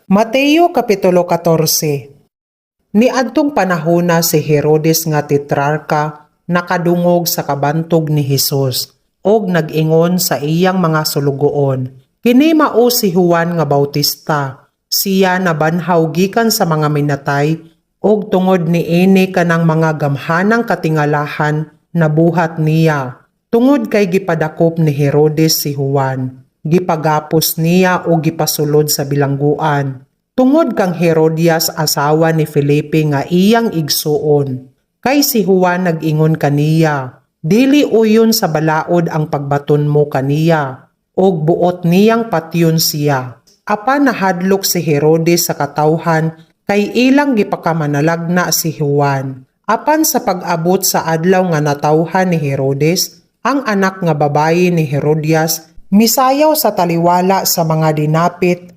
Mateo Kapitulo 14. Niadtong panahona, si Herodes nga tetrarka nakadungog sa kabantog ni Hesus og nag-ingon sa iyang mga sulugoon, "Kini mao si Juan nga Bautista. Siya nabanhaw gikan sa mga minatay og tungod niini kanang mga gamhanang katingalahan nabuhat niya." Tungod kay gipadakop ni Herodes si Juan, gipagapos niya og gipasulod sa bilangguan. Tungod kang Herodias, asawa ni Felipe nga iyang igsuon. Kay si Juan nag-ingon kaniya, "Dili uyon sa balaod ang pagbaton mo kaniya," og buot niyang patyon siya. Apan nahadlok si Herodes sa katawhan kay ilang gipakamanalagna si Juan. Apan sa pag-abot sa adlaw nga natawhan ni Herodes, ang anak nga babayi ni Herodias misayaw sa taliwala sa mga dinapit.